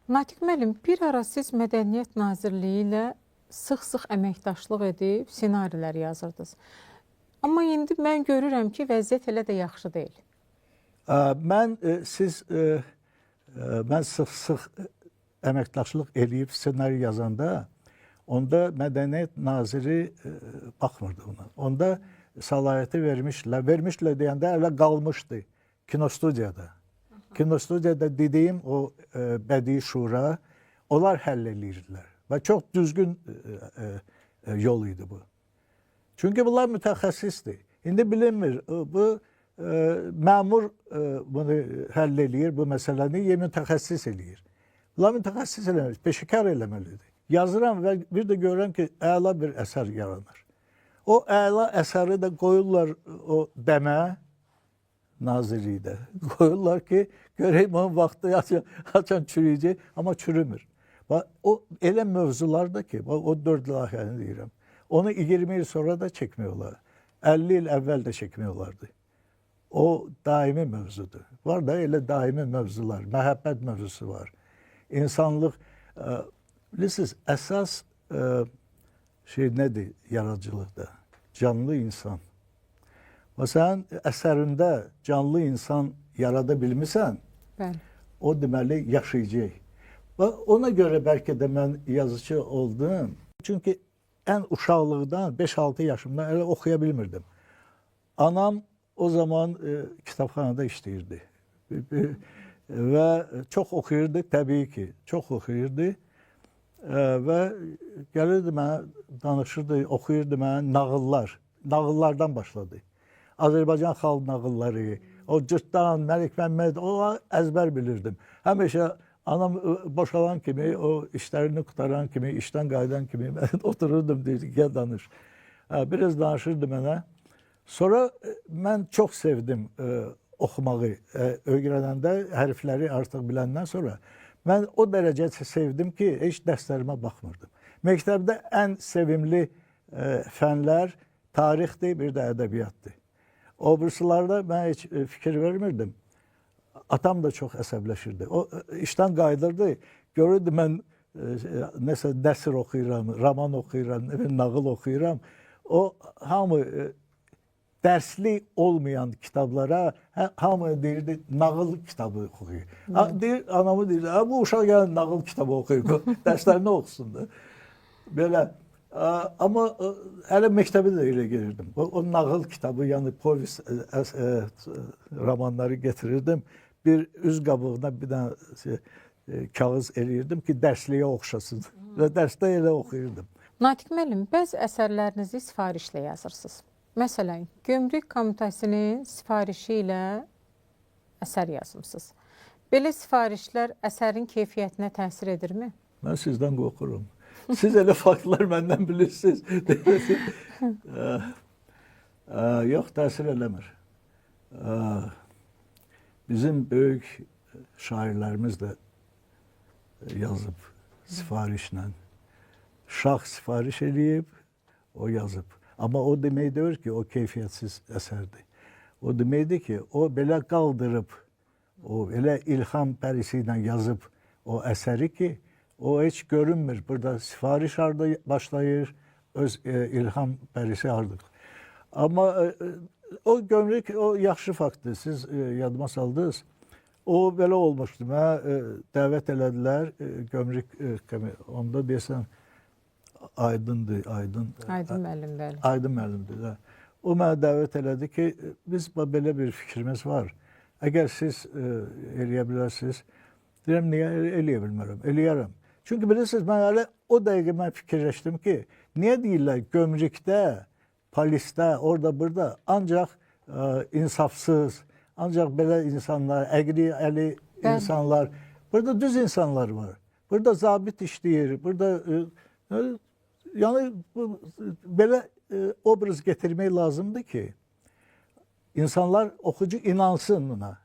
Natiq müəllim, bir ara siz Mədəniyyət Nazirliyi ilə sıx-sıx əməkdaşlıq edib ssenarilər yazırdınız. Amma indi mən görürəm ki, vəziyyət elə də yaxşı deyil. Mən mən sıx-sıx əməkdaşlıq eləyib ssenari yazanda, onda Mədəniyyət Naziri baxmırdı ona. Onda səlahiyyəti vermişdilər. Vermişdilər deyəndə hələ qalmışdı kinostudiyada. Kinostudiyada dediyim o Bədii Şura, onlar həll eləyirdilər. Və çox düzgün yol idi bu. Çünki bunlar mütəxəssisdir. İndi bilinmir, bu məmur bunu həll eləyir, bu məsələni, ya mütəxəssis eləyir. Bunlar mütəxəssis eləmir, peşəkar eləməlidir. Yazıram və bir də görürəm ki, əla bir əsər yaranır. O əla əsəri də qoyurlar o dəmə, Nazirlikdə. Qoyurlar ki, görəyim onun vaxtı haçan çürüyəcək, amma çürümür. Bax, o elə mövzulardır ki, bax, o 4 layihəni deyirəm. Onu 20 il sonra da çəkmək olar. 50 il əvvəl də çəkmək olardı. O daimi mövzudur. Var da elə daimi mövzular, məhəbbət mövzusu var. İnsanlıq, bilirsiniz, əsas şey nədir yaradıcılıqda? Canlı insan. Və sən əsərində canlı insan yarada bilmirsən, Bəli. o deməli yaşayacaq. Və ona görə bəlkə də mən yazıcı oldum. Çünki ən uşaqlıqdan 5-6 yaşımdan elə oxuya bilmirdim. Anam o zaman kitabxanada işləyirdi. Və çox oxuyurdu, təbii ki, çox oxuyurdu. Və gəlirdi mənə, danışırdı, oxuyurdu mənə nağıllar. Nağıllardan başladı. Azərbaycan xalq nağılları, o Cırtdan, Məlik Məmməd, o əzbər bilirdim. Həmişə anam boşalan kimi, o işlərini qutaran kimi, işdən qayıdan kimi mən otururdum, deyirdi, gəl danış. Biraz danışırdı mənə. Sonra mən çox sevdim oxumağı. Öyrənəndə, hərfləri artıq biləndən sonra mən o dərəcə sevdim ki, heç dərslərimə baxmırdım. Məktəbdə ən sevimli fənlər tarixdir, bir də ədəbiyyatdır. O birislərdə mən heç fikir vermirdim. Atam da çox əsəbləşirdi. O işdən qayıdırdı, görürdü mən nəsə nəsr oxuyuram, roman oxuyuram, nə bilim, nağıl oxuyuram. O hamı dərsli olmayan kitablara hamı deyirdi nağıl kitabı oxuyur. Deyir, anamı deyirdi, bu uşaq gəlin nağıl kitabı oxuyur, dərslərini oxusun da. Belə. Amma hələ məktəbə də elə gelirdim. O nağıl kitabı, yəni povest romanları getirirdim. Bir üz qabığına bir dənə kağız eləyirdim ki, dərsliyə oxşasın. Və dərsdə elə oxuyurdum. Natiq müəllim, bəzi əsərlərinizi sifarişlə yazırsınız. Məsələn, Gömrük Komitəsinin sifarişi ilə əsər yazmısınız. Belə sifarişlər əsərin keyfiyyətinə təsir edirmi? Mən sizdən qorxurum. Siz elə faktlar məndən bilirsiniz. Yox, təsir eləmir. Bizim böyük şairlərimiz də yazıb sifarişlə. Şah sifariş eləyib, o yazıb. Amma o demək deyil ki, o keyfiyyətsiz əsərdir. O deməkdir ki, o belə qaldırıb, o elə ilham pərisi ilə yazıb o əsəri ki, o heç görünmür. Burada sifariş harda başlayır, öz ilham pərisi harda. Amma o gömrük, o yaxşı faktdır. Siz yadıma saldınız. O belə olmuşdu. Mənə dəvət elədilər gömrük, onda deyəsən Aydındır, Aydın. Aydın müəllim, bəli. Aydın müəllimdir, də. O mənə dəvət elədi ki, biz belə bir fikrimiz var. Əgər siz eləyə bilərsiniz, deyirəm, niyə eləyə bilmərəm? Eləyərəm. Çünki bilirsiniz, mən hələ o dəqiqə mən fikirləşdim ki, niyə deyirlər gömrükdə, polisdə, orada, burada ancaq insafsız, ancaq belə insanlar, əqri əli insanlar, burada düz insanlar var. Burada zabit işləyir, burada yəni belə obraz getirmək lazımdır ki, insanlar, oxucu inansın buna.